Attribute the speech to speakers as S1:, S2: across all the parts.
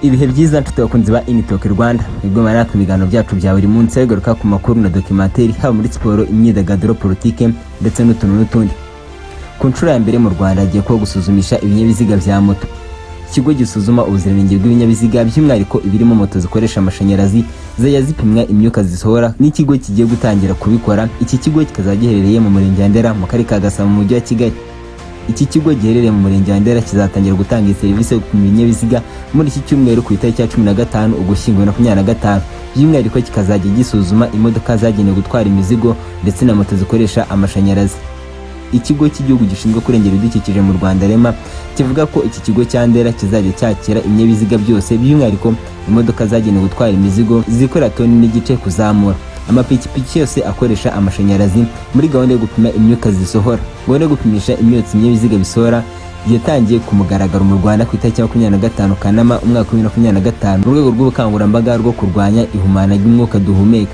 S1: Ibihe byiza, nshuti bakunzi ba Initoke Rwanda. Mwigomwa natwe ibiganiro byacu bya buri munsi bigaruka ku makuru na documentary, haba muri siporo, imyidagaduro, politike ndetse n'utuntu n'utundi. Ku nshuro ya mbere mu Rwanda hagiye kuba gusuzumisha ibinyabiziga bya moto. Ikigo gisuzuma ubuziranenge bw'ibinyabiziga, by'umwihariko ibirimo moto zikoresha amashanyarazi, zajya zipimwa imyuka zisohora n'ikigo kigiye gutangira kubikora. Iki kigo kikazaba giherereye mu Murenge wa Ndera, mu Karere ka Gasabo, mu Mujyi wa Kigali. Iki kigo giherereye mu Murenge wa Ndera kizatangira gutanga iyi serivisi yo gupima ibinyabiziga muri iki cyumweru, ku itariki ya 15 Ugushyingo 2025. By'umwihariko kikazajya gisuzuma imodoka zagenewe gutwara imizigo ndetse na moto zikoresha amashanyarazi. Ikigo cy'Igihugu gishinzwe kurengera ibidukikije mu Rwanda, REMA, kivuga ko iki kigo cya Ndera kizajya cyakira ibinyabiziga byose, by'umwihariko imodoka zagenewe gutwara imizigo zikorera toni n'igice kuzamura, amapikipiki yose akoresha amashanyarazi, muri gahunda yo gupima imyuka zisohora. Gahunda yo gupimisha imyotsi ibinyabiziga bisohora yatangiye ku mugaragaro mu Rwanda ku itariki ya 25 Kanama umwaka wa 2025, mu rwego rw'ubukangurambaga rwo kurwanya ihumana ry'umwuka duhumeka.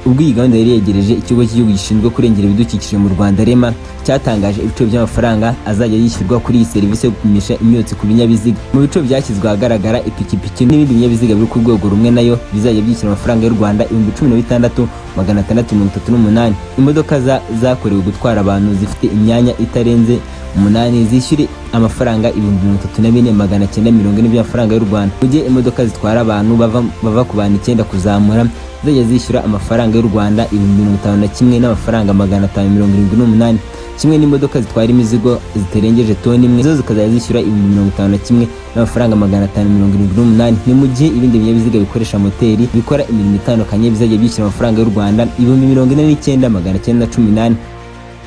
S1: Ubwo iyi gahunda yari yegereje, Ikigo cy'Igihugu gishinzwe kurengera ibidukikije mu Rwanda, REMA, cyatangaje ibiciro by'amafaranga azajya yishyurwa kuri iyi serivisi yo gupimisha imyotsi ku binyabiziga. Mu biciro byashyizwe ahagaragara, ipikipiki n'ibindi binyabiziga biri ku rwego rumwe nayo bizajya byishyura amafaranga y'u Rwanda 16,638. Imodoka zakorewe gutwara abantu zifite imyanya itarenze umunani zishyure amafaranga 34,940 by'amafaranga y'u Rwanda, mu gihe imodoka zitwara abantu bava ku bantu icyenda kuzamura zizajya zishyura amafaranga y'u Rwanda 51,578 578, kimwe n'imodoka zitwara imizigo zitarengeje toni imwe, zo zikazajya zishyura 51,578 n'amafaranga. Ni mu gihe ibindi binyabiziga bikoresha moteri bikora imirimo itandukanye bizajya byishyura amafaranga y'u Rwanda 49,914.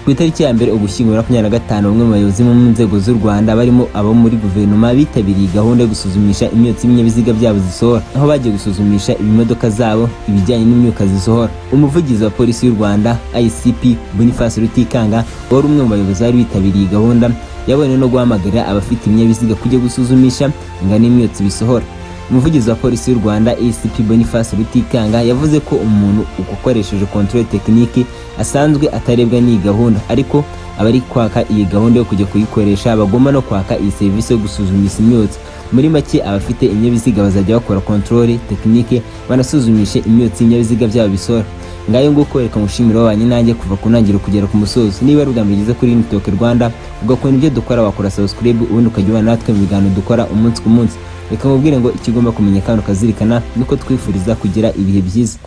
S1: Ku itariki ya 1 Ugushyingo 2025, bamwe mu bayobozi mu nzego z'u Rwanda, barimo abo muri guverinoma, bitabiriye gahunda yo gusuzumisha imyotsi y'ibinyabiziga byabo zisohora, aho bagiye gusuzumisha ibimodoka zabo ibijyanye n'imyuka zisohora. Umuvugizi wa Polisi y'u Rwanda, ICP Boniface Rutikanga, wari umwe mu bayobozi bari bitabiriye gahunda, yabonye no guhamagarira abafite ibinyabiziga kujya gusuzumisha ingano y'imyotsi bisohora. Umuvugizi wa Polisi y'u Rwanda, ACP Boniface Rutikanga, yavuze ko umuntu ukoresheje contrôle technique asanzwe atarebwa n'iyi gahunda, ariko abari kwaka iyi gahunda yo kujya kuyikoresha bagomba no kwaka iyi serivisi yo gusuzumisha imyotsi. Muri make, abafite ibinyabiziga bazajya bakora contrôle technique banasuzumishe imyotsi y'ibinyabiziga byabo bisohora. Ngayo nguko, reka mushimire wabanye nanjye kuva ku ntangiriro kugera ku musozo. Niba ari ubwa mbere ugeze kuri Nitoke Rwanda, ugakunda ibyo dukora, wakora subscribe, ubundi ukajya ubana natwe mu biganiro dukora umunsi ku munsi. Reka mubwire ngo ikigomba kumenya kandi ukazirikana nuko twifuriza kugira ibihe byiza.